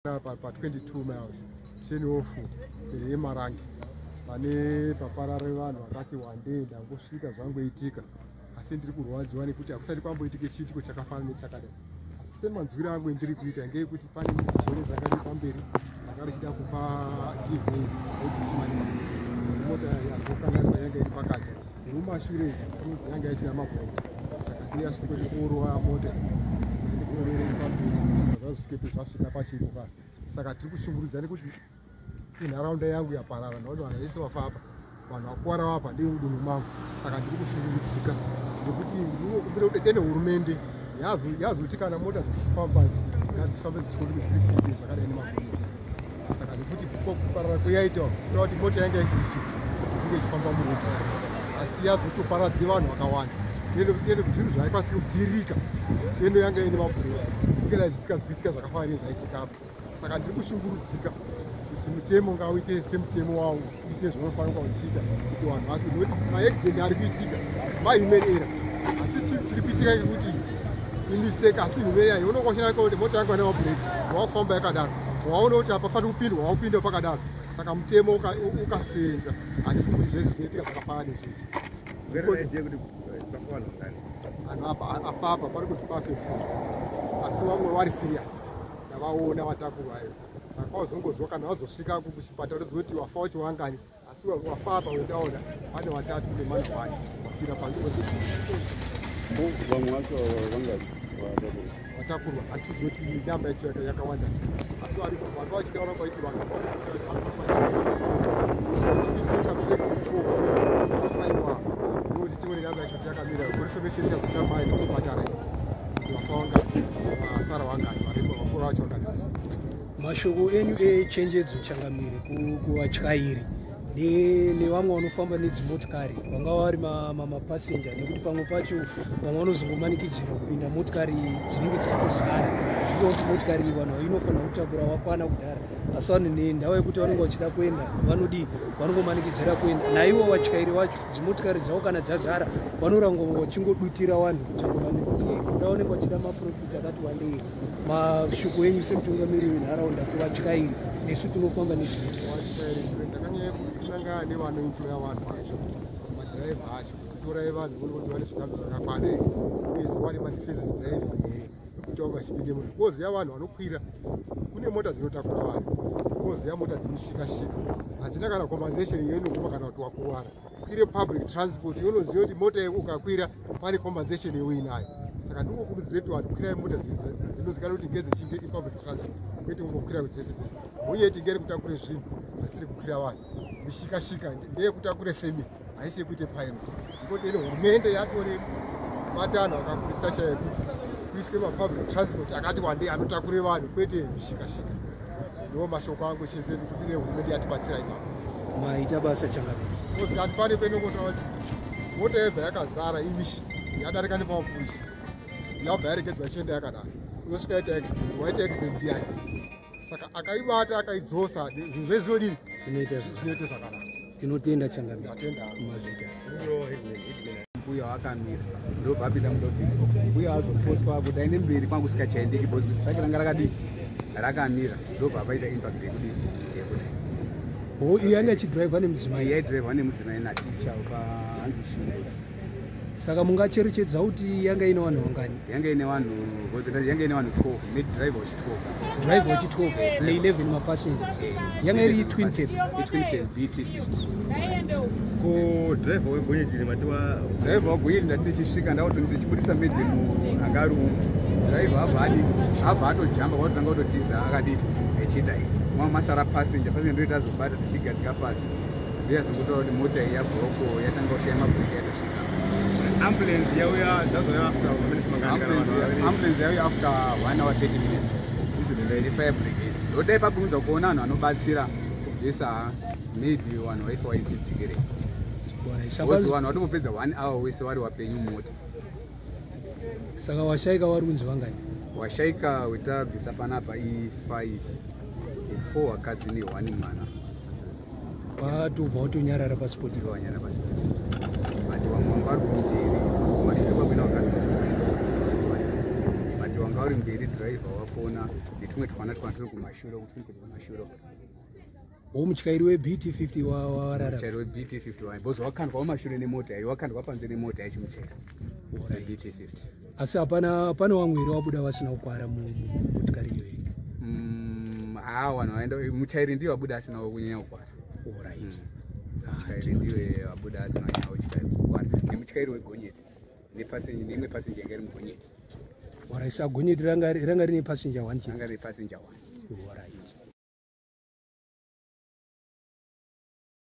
Pa 22 miles turn off yeMarange, pane paparare vanhu vakati wandei. Ndangosvika, zvangoitika, asi ndiri kurwadziwa nekuti hakusati kwamboitike chiitiko chakafanana nechakadai. Asi semanzwiro angu endiri kuita ngeyekuti pane gore rakadi pamberi ranga richida kupa give way rokuchimanima, mota yazokanganiswa yanga iri pakati nemumashure yanga isina mabhureki, saka ndiyo yasvika kuti kurova mota ndikurovere pamberi zvazvisvikepi zvasvika pachipo pa. Saka tiri kushungurudza nekuti inharaunda yangu yaparara, nokuti vanhu vese vafa apa, vanhu vakuwara vapa ndemudunhu mangu. Saka ndiri kushungurudzika nekuti ndinokumbira kuti dene hurumende yazoti kana mota dzichifamba ngadzifambe dzichikoti dziri fit zvakadai nemagonyeti. Saka nekuti kuparara kweyaita kureva kuti mota yanga isiri fit kuti inge ichifamba murodhi, asi yazotoparadze vanhu vakawanda. Deno zvinhu zvaikwanisa kudzivirika, deno yanga ine mabhureki, ingadai zvisikazi kuitika zvakafanana nezvaitika apa. Saka ndiri kushungurudzika kuti mutemo ngauite semutemo wawo, uite zvaunofanirwa uchiita kuti vanhu vasi, nekuti maaccident ari kuitika mahuman error. Asi chiri kuitika ngekuti imistake, asi human error unongoshina kuti mota yangu ine mabhureki, wakufamba yakadaro, waona kuti hapafaniri kupindwa, waupinda pakadaro. Saka mutemo ukasenza, handifungi kuti zvese zvinoitika zvakafanana nezvezvi. Vanhu afa apa pari kuzi pafe four, asi vamwe vari serious, ndavaona vatakurwayo. Saka kwazongozwa kana vazosvika kuchipatara tozoti wafa wacho wangani, asi wafa apa wendaona pane watatu nemana wani wafira. Vamwe vacho vangani? Watakurwa hatizoti namba yacho yakawanda sei, asi varipo vanga vachitaura kwaiti vanhu subtract four vafaiwa, ndokuti tione namba yacho kuti yakamira. Confirmation ichazobuda mai nekuchipatara kuti vafa vangani, vasara vangani, varipo vakuru vacho vangani. Mashoko enyu echenjedzo, changamire, kuvatyairi nevamwe vanofamba nedzimotikari, vanga vari mapasenja, nekuti pamwe pacho vamwe vanozongomanikidzira kupinda motikari dzinenge dzatozara, zvinova kuti motikari iyi vanhu inofanira kutakura wakwana kudhara, asi vanhu nendawa yekuti vanenge vachida kuenda vanodii, vanongomanikidzira kuenda. Naivo vatyairi vacho, dzimotikari dzavo kana dzazara vanorangwa vachingodutira vanhu kutakura, nekuti kuda vanenge vachida maprofit akati wandei. Mashoko enyu semutungamiri wenharaunda kuvatyairi nesu tinofamba nedzimotikari? Ndakanyanya kunangana nevanoemploya vanhu vacho, madhiraivha acho, kuti torai vanhu vone kuti vane zvikambi zvakakwana here, uyezve vane madefensive driving here ekuti vanga vachipinde munhu. Koziya vanhu vanokwira, kune mota dzinotakura vanhu, koziya mota dzemishikashika hadzina kana compensation yenoguma kana kuti wakuwara. Kwire public transport, yonoziva kuti mota ukakwira pane compensation yeuinayo. Saka ndingokurudzire kuti vanhu kwirai mota dzinozikanwa kuti ngedzechinge ipublic transport, kwete kungokwira dzese dzese. Gonyeti ngere kutakure zvinhu, hatisiri kukwira vanhu. Mishikashika ndeyekutakure family, haisi yekuite pilot. Ndingodene hurumende yatore matanho akakurisa chaiyo kuti kuiswe mapublic transport akati wandei anotakure vanhu, kwete mishikashika. Ndo mashoko angu chese, kuti nehurumende yatibatsira ipapo. Maita basa, changamire. Kozi hati pane penongotaura kuti mota yebva yakazara imishi yadarika nepamapurisa, yabva yaregedzwa ichienda yakadaro, yosvika yaita accident. Waita accident ndiani? Saka akaibata akaidzosa, zvinhu zvese zvinodini? Zvinoita. Zvinoita zvakanaka. Tinotenda, changamire. Ndatenda. Mazvita. Mbuya akamira, ndobva apinda muloading box. Mbuya azofoswa kuti aende mberi, kwangu kusikachaendeki because kuti truck ranga rakadii, rakamira, ndobva paita impact yekudii, yekudai. O, iye anga achidhiraivha nemudzimai? Yaidhiraivha nemudzimai naticha pahanzi Shingura. Saka mungacherechedza kuti yanga ine vanhu vangani? Yanga ine vanhu 12, nedhiraivha wachi 12. Driver wachi 12 ne11 mapassenger. Yanga iri twin cab? Itwin cab BT 50. Ko dhiraivha wegonyeti matiwa? Dhiraivha wegonyeti ndati ndichisvika ndakuti ndichibudisa madam anga ari umu, dhiraivha abva adi abva atojamba kwatotanga kutotiza akadi echidai. Mwa masara passenger, passenger ndoita azobata tichigadzika pasi, ndiyazongotaura kuti mota iyi yabva uko yatanga kushaya mabhureki, yatosvika. Ambulance yauya, dzazouya after maminutes mangani kana vanhu vaviri? Ambulance yauya after 1 hour 30 minutes nefire brigade. Ndodai pakurumidza kuona vanhu vanobatsira kubvisa, maybe vanhu vaifa vaitsidzikirei. Saka because vanhu vatombopedza 1 hour wese vari wapenyu mumota. Saka washaika vari kunzi vangani? Washaika wetabvisa panapa i5, 4 vakadzi ne1 mwana. Watobva watonyarara paspot? Vanyara paspot, but vamwe vanga vari kumberi, kumashure kwakuina vakadzi, but vanga Vanga uri mberi, driver wapona netumwe twana twana turi kumashure, turi kumashure. Wo mutyairi weBT 50 warara? Muchairi weBT 51, because wakandwa mumashure nemota iyo, wakandwa panze nemota yachimuchairi weBT 50. Asi hapana, pane vamwe here wabuda vasina kukwara mumotikari iyoyi? Haa, vanhu vaenda, muchairi ndiye wabuda asina kunyanya kukwara. Muchairi ndiye wabuda asina kunyanya kukwara, nemutyairi wegonyeti, neimwe passenger yanga iri mugonyeti. Alright, sa gonyeti ranga rine passenger one chete? Ranga rine passenger one. Alright.